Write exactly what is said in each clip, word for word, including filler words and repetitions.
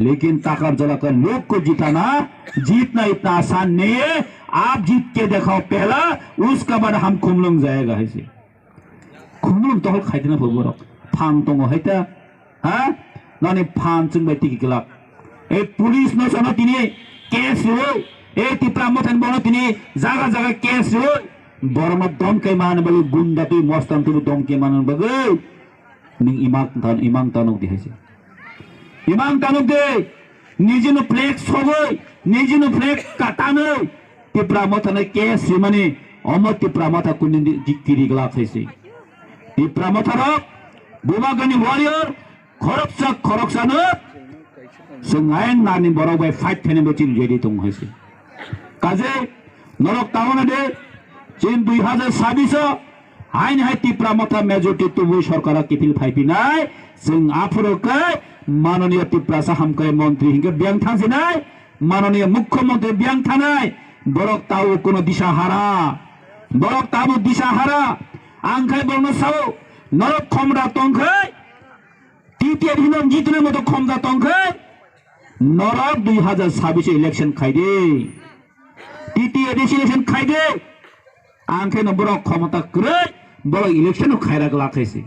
लेकिन ताकत जला कर लोग को जिताना, जीतना इतना आसान नहीं है। आप जीत के दिखाओ पहला, उसका बाद हम खुमलुंग जाएगा है से। Khumlung tohol khaidina pho borok. Phan tongo haita. Ha? Nani phan chwng bai tiki glak. E police no sono tini case roi. E Tipra Motha ni bono tini jaga jaga case roi. Borok no domkai man bagwi gunda twi mostan twi domkai man bagwi. Ning imang tan imang tanuk di haise. Imang tanuk de. Nijino flag sogoi, nijino flag katanoi. Tipra Motha no case rimani, omo Tipra Motha kuni di kiri glak haise. Tipra Motha rok, Buma Gani warrior, khoroksa khoroksa no, swngain nani borok bai fight khainai bo chini ready tong haise. Kaje, norok tangona de, chin dui hazar sabbish o, haini hai Tipra Motha majority tubui sorkara kiphil phaipinai, chwng aphuru khe manoniya Tiprasa hamkrai montri hinkhe biyang thangsinai, manoniya mukhyamantri biyang thanai, borok tao kuno disa hara, borok tamo disa hara, ang khai borokno sao, norok khomra tongkhai, T T A D C no jituna moto khomda tongkhai, norok dui hazar sabbish election khaidi. T T A D C election khaidi. Ang khe no borok khomota kwrwi, borok election no khaira glak khaisi.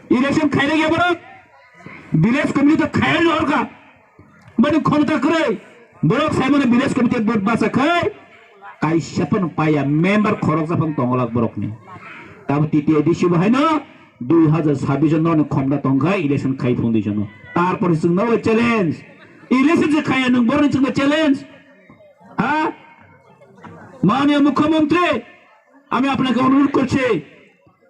Election khaira ya borok. Village committee to khaira lorga. Bani khomota kwrwi. Borok saimano village committee vote basa khai. Kaisa phano paya member khoroksa phano tongolak borokni. Tamo T T A D C bo haino dui hazar sabbish no ni khomda tongkha election khai phundui jano. Tarpore chwngno challenge. Election je khaya nwng borokni chwngno challenge. Ha? Mananiya Mukhyamantri, ami apnake onurodh korchi,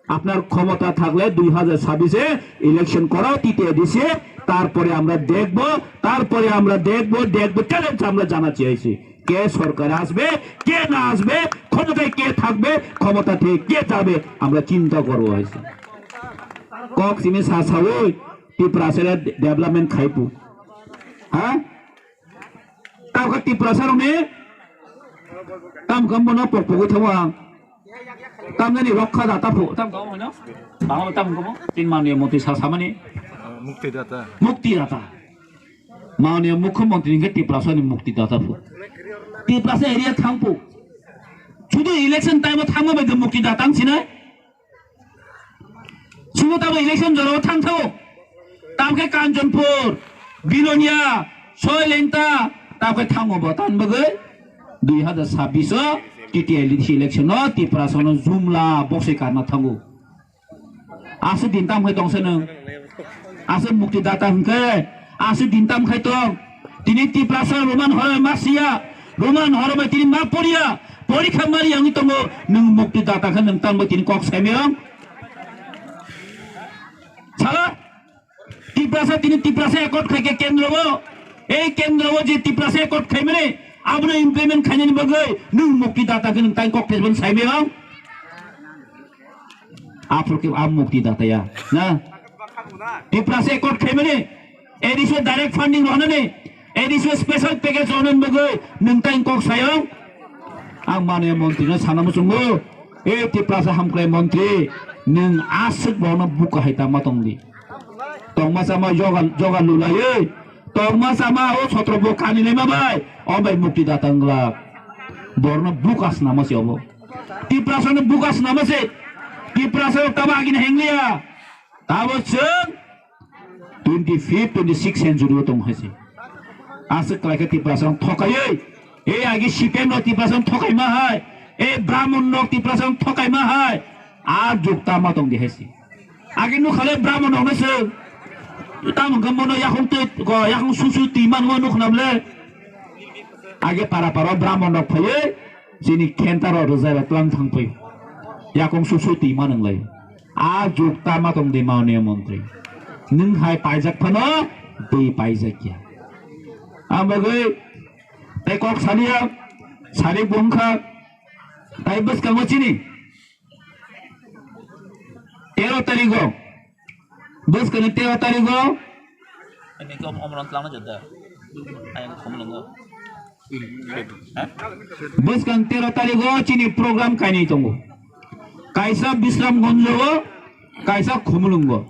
apnar khomota thakle dui hazar sabbish e election korao T T A D C, tarpore amra dekhbo, tarpore amra dekhbo, dekhbo, challenge amra janacchi aisi. Ke sorkare asbe, ke na asbe, khomotaye ke thakbe, khomota theke ke jabe, amra chinta korbo aisi. Kok simi sa sawi, Tiprasare development khaipu. Ha? Tamo khe Tiprasa rokni tamo khe bono pok pogwi thango ang. Tamjani rokha da taphu. Tamo khe bono? Bangla tamo khe bo? Tin manwi moti sa samani. Mukti data. Mukti data. Manwi mukhyamantri hinkhe Tiprasa ni mukti data phu. Tiprasa area thangphu. Sudu election time o thangma bai mukti data ang sinai. Sumo tamo election jorao thang thango. Tamo khe Kanchanpur, Bilonia, Soilengta, tamo khe thango bo tan bagwi dui hazar sabbish o T T A D C election o Tiprasa no jumla boksai karna thango. Aswk din tam khai tongsa nwng. Aswk mukti data hwnkhe, aswk din tam khai tong. Tini Tiprasa Roman horoi ma siya, Roman horoi tini ma poriya, porikha mari yang tongo, nwng mukti data khe nwng tangbo tini kok saimiyong. Sala, Tiprasa tini Tiprasa accord khai khe kendro bo, ei kendro bo je Tiprasa accord khai mani, abono implement khainani bagwi nwng mukti data khe nwng tang kok thesbon saimiyong. Aphuru khe a mukti data ya. Na? Tiprasa accord khaimani, A D C o direct funding rohornani, A D C o special package rohornani bagwi nwng tang kok sayong. Ang manwi montri no sana muchungo, e Tiprasa hamkrai montri, nwng aswk bono buka hai tangma tongdi. Tongma sama joga, joga lulaiwi. Tongma sama o sotro bo kani lema bai. O bai mukti data wngla. Borno bukas nama se obo. Tiprasa no bukas nama se. Tiprasa o taba agini hengliya. Tabo chwng twenty fifth, twenty sixth century o tong hai se. Aswk kwlai khe Tiprasa no thokaiwi. E agi C P M no Tiprasa no thokai ma hai. E Brahmon no Tiprasa no thokai ma hai. A jukta ma tong di hai se. Age nukhale Brahmon rokno se. Tamo hwnkhe mono yakung twi, ko yakung susu twi manma nukhna bole. Age para para Brahmon rok phaiwi chini khenta rok rwjai rok tlang thang phai. Yakung susu twi man wnglai. A jukta ma tong di mananiya montri. Nwng hai paijak phano twi paijak ya. Ang bagwi tei kok saliya, sari bongkha, tai bwskango chini. Tero tarigo. Bwskangni tero tarigo. Ani khe om-, omorok twlangna jotda. Ayang khumulwngo. Ha? Bwskang tero tarigo chini program kainwi tongo. Kaisa Bisramgonjo o, kaisa Khumulwngo.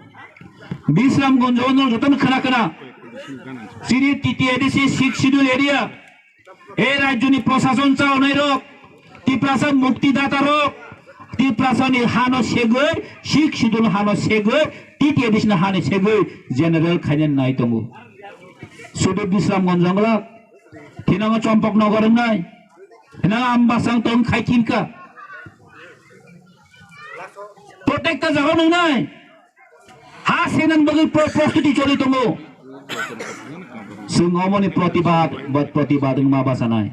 Bisramgonjo o no jotono khna khna. Chini T T A D C Sixth Schedule area, e rajyoni prosason chaonai rok, Tiprasa mukti data rok, Tiprasani hano segwi, Sixth Schedule hano segwi, T T A D C ni hano segwi general khaina nai tongo. Sudu Bisramganj jangla, thinango Chompok Nagar wngnai, thinango Ambasang tong khai khinka. Protector jaga nungnai. Ha senang bagwi pro-, prostuti choli tongo. Chwng omoni protibad, bot protibad wngma basanai.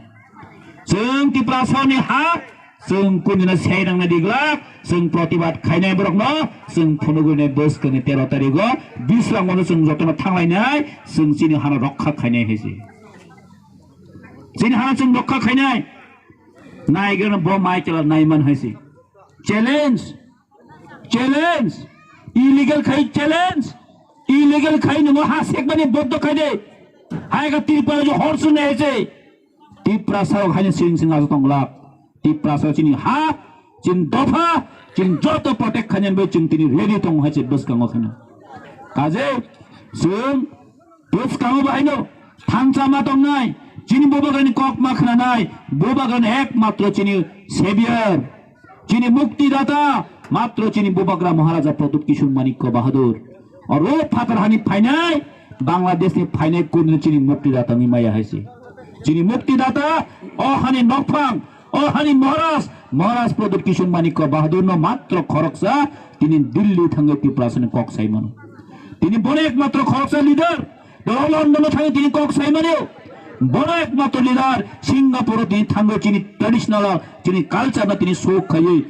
Chwng Tiprasani ha, chwng kunina senang na diglak, chwng protibad khainai borokno, chwng phunugwini bwskangni tero tarigo, Bisramganjo chwng jotono thanglainai, chwng chini hano rokha khainai hai se. Chini hano chwng rokha khainai. Naigwrano bo Michael naiman hai se. Challenge. Challenge. Illegal khai challenge. Illegal khai nungo ha sekmani boddo khai de. Hai ka Tripura jo hor sunne hai se. Tiprasa rok haino sing sing ajo tonglak. Tiprasa chini ha, chini dopha, chini joto protect khainani bai chwng tini ready tongo hai se bwskango kheno. Kaje chwng bwskango bahaino thansa ma tongnai, chini bubagrani kok ma khwnanai, bubagrani ekmatro chini savior, chini mukti data, matro chini bubagra Maharaja Pradyut Kishore Manikya Bahadur. Oro phatar hani phainai, Bangladesh ni phainai kunwi chini mukti data ni maya hai se. Chini mukti data, o hani nokphang, o hani Maharaj, Maharaj Pradyut Kishore Manikya Bahadur no matro khoroksa, tini Delhi thangwi Tiprasa ni kok sai mano. Tini bono ekmatro khoroksa leader, London thangwi tini kok sai mano. Bono ekmatro leader, Singapore tini thangwi chini traditional, chini culture no tini show khaiwi,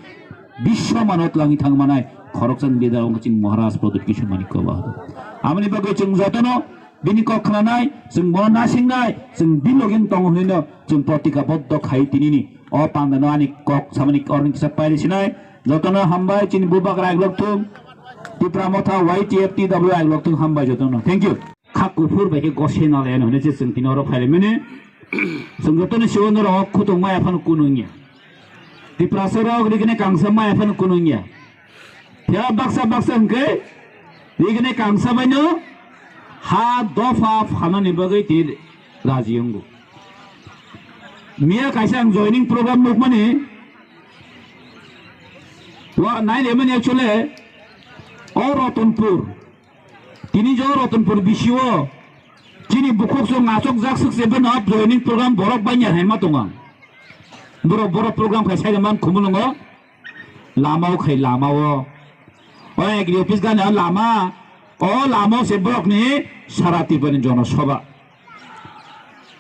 Biswa manot langwi thang manai khoroksa ni leader wngkha chini Maharaj Pradyut Kishore Manikya Bahadur. Amoni bagwi chwng jotono bini kok khwnanai, chwng bono nasingnai, chwng bilogin tongo hwnwi no chwng protikaboddo khai tinini o pandano ani kok samani oroni kisa pairi sinai. Jotono hambai chini bubagra aiglok thung, Tipra Motha Y T F T W aiglok thung hambai jotono. Thank you. Kha kuphur bai khe gose nalai ano hinwi se chwng tini oro phailaimani. Chwng jotono siwo norok khutong maya phano kunu wngya. Tiprasa rok rigini kangsa maya phano kunu wngya. Phiya baksa baksa hwnkhe rigini kangsa baino ha dopha phanani bagwi tini raji wngo. Miya kaisa ang joining program nukmani wa nai lemani actually o Ratanpur. Tini jo Ratanpur B C O, chini bukhuk song achok jak swk se beno joining program borok banya hai ma tongo ang. Borok, borok program khai sai man khumulungo. Lama o khai lama o. O agri office gana lama. O lama o se borok ni sara Tripura ni jono soba.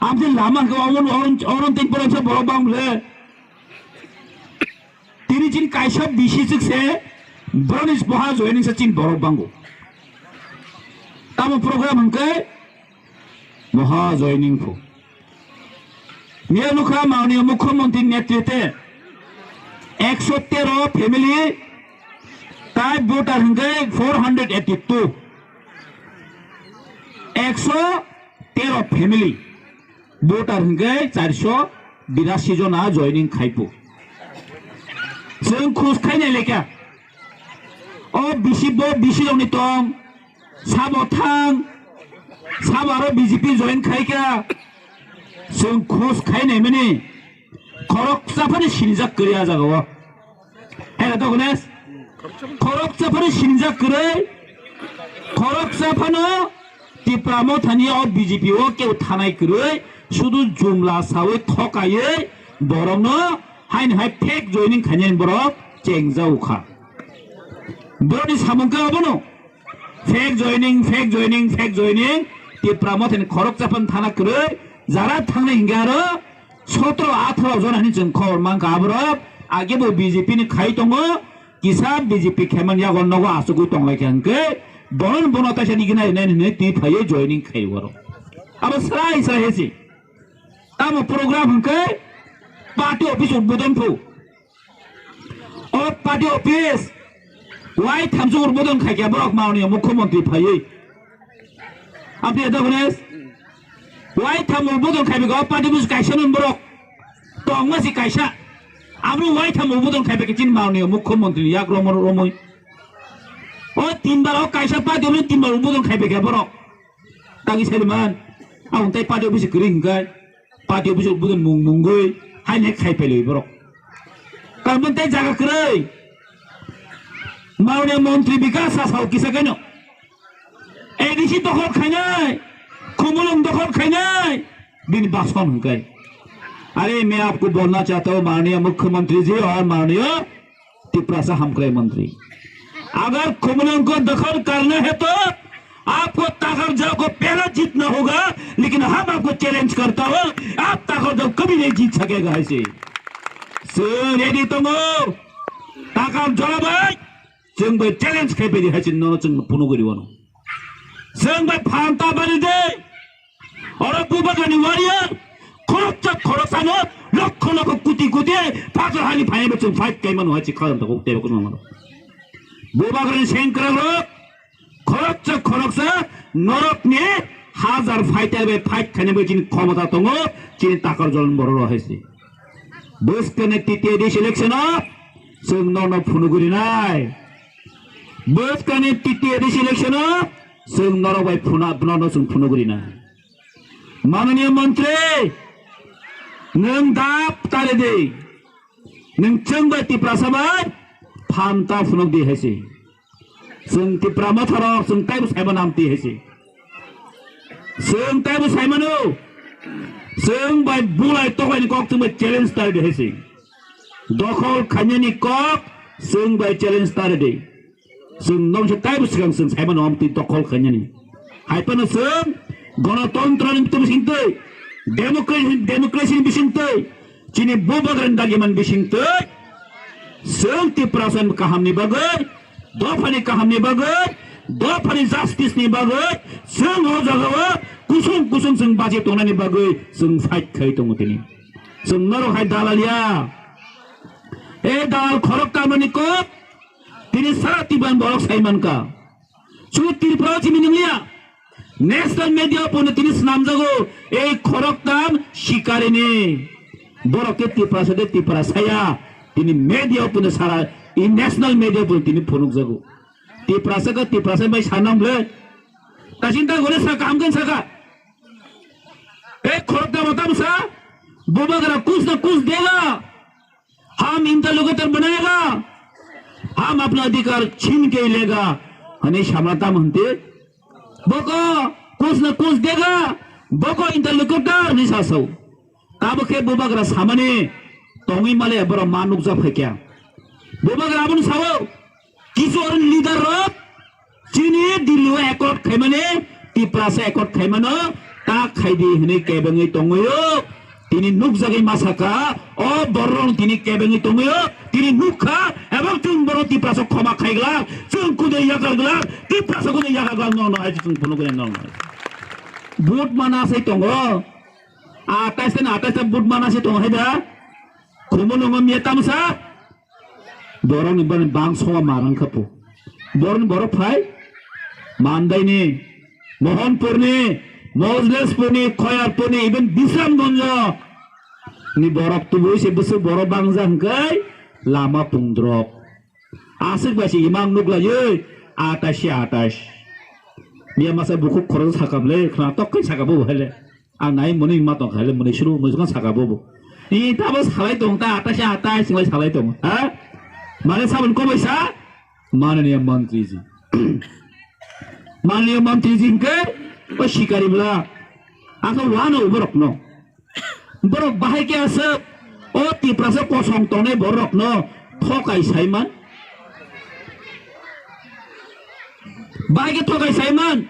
Amte lama ke oron, oron, oron tin program se borok bang le. Tini chini kaisa bisi chwk se boroni boha joining se chini borok bango. Tamo program hwnkhe boha joining pho. Miya nukha mananiya mukhyamantri netrite ekso tero family tai voter hwnkhe four hundred eighty two. Ekso tero family. Voter hwnkhe charso birasi jona joining khaipo. Chwng khus khainai lekha. O bisi bo bisi rokni tong. Sabo thang. Sabo aro B J P join khaikha. Chwng khus khainai mani. Khoroksa phano sinijak kwrwi a jaga o. Hela dogones. Khoroksa phano sinijak kwrwi. Khoroksa phano Tipra Mothani o B J P o keu thanai kwrwi. Sudu jumla sawi thokaiwi borokno haini hai fake joining khainani borok chengjao kha. Borokni samung khe obono. Fake joining, fake joining, fake joining. Tipra Mothani khoroksa phano thana kwrwi. Jara thangnai hinkhe aro sotro atharo jona hinwi chwng khobor mankha aborok. Age bo B J P ni khai tongo, kisa B J P kheman yago nogo achugwi tonglaikha hinkhe bono bono taisa nigina rinai hinwi twi phaiwi joining khai oro. Abo srai srai hesi. Tamo program hinkhe party office udbodon phu. O party office wai thamsuk udbodon khaikha borok mananiya mukhyamantri phaiwi. Amtwi dogones wai tham udbodon khaibai o party office kaisa non borok tongma si kaisa. Abo wai tham udbodon khaibai khe chini mananiya mukhyamantri ni yak romor romoi. O tinbar o kaisa party office tinbar udbodon khaibai khe borok. Tangwi saiman. Ang tei party office kwrwi hwnkhe. Party office budon mung mungwi. Hai ne khai pailwi borok. Karon tei jaga kwrwi. Maunai montri Bikas Chasao kisa kaino. A D C dokhol khainai, Khumulwng dokhol khainai, bini bason hwnkhe. अरे मैं आपको बोलना चाहता हूँ माननीय मुख्यमंत्री जी और माननीय तिपरासा हमक्राई मंत्री, अगर खुमलंग को दखल करना है तो आपको ताकर जाओ को पहला जीतना होगा, लेकिन हम आपको चैलेंज करता हूँ, आप ताकर जाओ कभी नहीं जीत सकेगा। ऐसे से रेडी तो ताकर जवाब है। Chwng bai challenge khai bai di hai chwng nono chwng phunugwi rwano. Chwng bai phan ta bari de. Oro Bubagrani warrior khoroksa khoroksano lokho lokho kuti kuti pathor hani phaibo chwng fight kai mano hai chwng khajam ta kok tebo kono mano. Bubagrani sengkrak rok khoroksa khoroksa norokni hajar fighter bai fight khaina bai chini khomota tongo, chini takar jolon borok rok hai se. Bwskani T T A D C election o chwng nono phunugwi rinai. Bwskani T T A D C election o chwng norok bai phuna, nono chwng phunugwi rinai. Mananiya Montri, nwng dap tari di. Nwng chwng bai Tiprasa bai phan ta phunuk di hai se. Chwng Tipra Motha rok chwng taibo saiman amtwi hai se. Chwng taibo saimano. Chwng bai bulai tokaini kok chwng bai challenge ta rwdi hai se. Dokhol khainani kok chwng bai challenge ta rwdi. Chwng noksa taibo swkang chwng saimano amtwi dokhol khainani. Hai phano chwng gonotontroni bisingtwi, democracy, democracy ni bisingtwi, chini Bubagrani dagiman bisingtwi, chwng Tiprasa ni kahamni bagwi, dophani kahamni bagwi, dophani justice ni bagwi, chwng o jagao kusung kusung chwng baji tongnani bagwi chwng fight khai tongo tini. Chwng norok hai dalal ya. E dalal khorok tamani kok, tini sara Tiban borok sai mankha. Chwng Tripura o chini nwngliya. National media o pono tini swnamjago, ei khoroktham sikarini. Borok khe Tiprasa de Tiprasa ya. Tini media o pono sara, i national media o pono tini phunukjago. Tiprasa khe Tiprasa bai sanam le. Tasinta gore sa kaham khe saka. Ei khoroktham o tamo sa. Bubagra kuch na kuch dega. हम इंटरलोकेटर बनाएगा, हम अपना अधिकार छीन के लेगा। Hani samra tam hwnte, boko kuch na kuch dega, boko interlocutor ni sasao. Tabo khe Bubagra samani tongwi male borok ma nukjak phaikya. Bubagra aboni sao, kisu oroni leader rok, chini Delhi o accord khaimani, Tiprasa accord khaimano, ta khaidi hwnwi kebengwi tongwio. Tini nukjagwi masakha, o borok tini kebengwi tongwio. Tini nukha, ebong chwng borok Tiprasa khoma khaiglak, chwng kudui yakarglak, Tiprasa kudui yakarglak, nono hai chwng phunukgwi nono. Vote mana sai tongo. Atais tani atais ta vote mana sai tongo hai da. Khumulwngo miya tamsa. Borokni bani bang soma marang khapu. Borokni borok phai Mandaini, Mohanpurni, Mojlespurni, Khoyarpurni, even Bisramganjo ni borok tubui se bwswk borok bangja hwnkhe lama pungdrop. Aswk bai se imang nuklaiwi atais se atais. Miya masa bukhuk khoroksa sakable khna tok kai sakabu hai le. Ang nai mwnwi ma tong kha le, mwnwi suru mwnwi swkang saka bobo. I tabo salai tong ta, atai se atai singlai salai tong. Ha? Mane sabun kobai sa? Mananiya mantriji. Mananiya mantriji hwnkhe o sikari bwla. Ang khe wano borokno. Borok bahai khe aswk o Tiprasa kosong tongnai borokno thokai saiman. Bahai khe thokai saiman.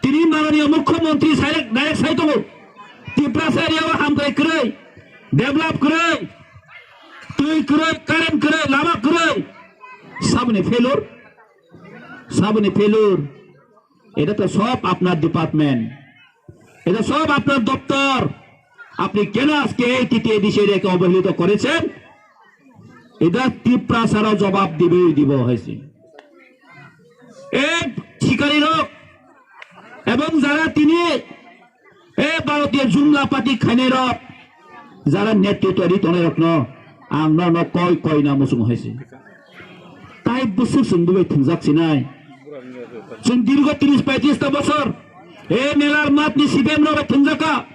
Tini mananiya mukhyamantri sai, direct sai tongo. Tiprasa area o hamkrai kwrwi, develop kwrwi, twi kwrwi, current kwrwi, lama kwrwi. Saboni failure, saboni failure. এটা তো সব আপনার ডিপার্টমেন্ট, এটা সব আপনার দপ্তর। আপনি কেন আজকে এই তৃতীয় বিষয়টাকে অবহেলিত করেছেন? এটা তিপ্রাসারা জবাব দিবেই দিব হয়েছে। এই শিকারী লোক এবং যারা তিনি এই ভারতীয় জুমলা পার্টি খাইনাই রক, যারা নেতৃত্ব রি tongnai rokno ang nono koi koi na muchung hai se. Tai bwswk chwng bwbai thwngjak sinai. Chwng dirgo tris paitris ta bosor E melar matni C P M rok thwngjak kha,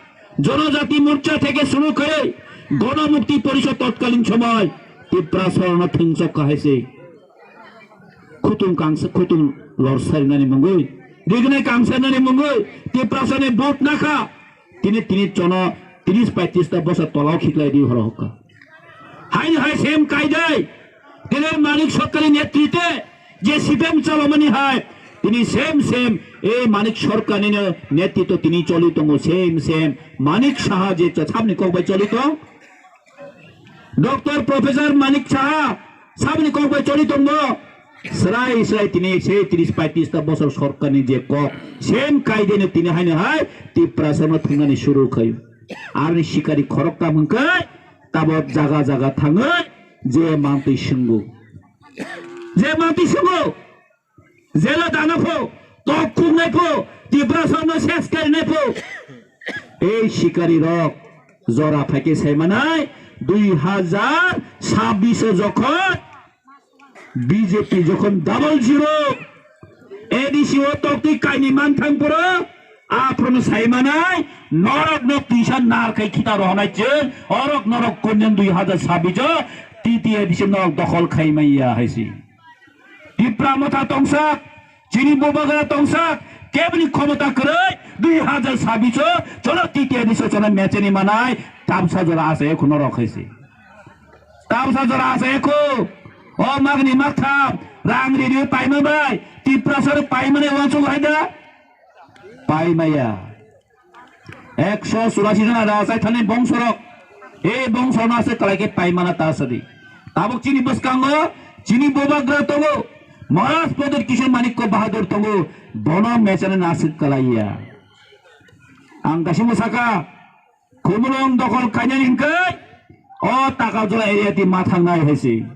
Jonojati Morcha theke suru khe Gono Mukti Porishod totkalin somoi Tiprasarno thwngjak kha hai se. Khutung kangsa, khutung lor sarinani mungwi, rignai kangsanani mungwi Tiprasani vote nakha. Tini, tini chono tris paitris ta bosor tolao khiklai di horo hokha. Haini hai same kaidai, tini Manik Sarkarni netritwe je C P M chalomani hai, tini same, same, e Manik Sarkarnino netritwo tini choli tongo, same, same, Manik Saha je cha-, sabni kok bai choli tong, Doctor Professor Manik Saha sabni kok bai choli tongo. Srai srai tini se tris paitris ta bosor sorkarni je kok, same kaideno tini haino hai Tiprasano thwngnani suru khaio. Aroni sikari khoroktham hwnkhe tabok jaga jaga thangwi je mantwi swngo. Je mantwi swngo. Jela dana pho, tok khuknai pho, Tiprasarno ses karinai pho. Ei sikari rok jora phaikhe saimanai dui hajar sabbish o jokhon B J P jokhon double zero A D C o toktwi kaini manthang phuru, aphuru saimanai norok no twisa nar khai khita rohonai chwng, orok norok konyan dui hajar sabbish o T T A D C norok dokhol khai manya hai si. Tipra Motha tongsak, chini Bubagra tongsak, keboni khomota kwrwi, dui hajar sabbish o, cholo T T A D C o cholo mecheni manai, tamsa jora asa ekho norok hai si. Tamsa jora asa ekho, o magni maktham, rang rini paima bai, Tiprasarno paimani wansuk hai da? Paimaya. Ekso churasi jona rajai thani bongsorok. E bongsorno aswk kwlai khe paimana ta sadi. Tabuk chini bwskango chini Bubagra tongo. Maharaj Pradyot Kishore Manikya Bahadur tongo. Bono mechani naswk kwlaiya. Ang dasimbo saka, Khumulwng dokhol khainani hwnkhe o Takarjala area ti ma thangnai hai se.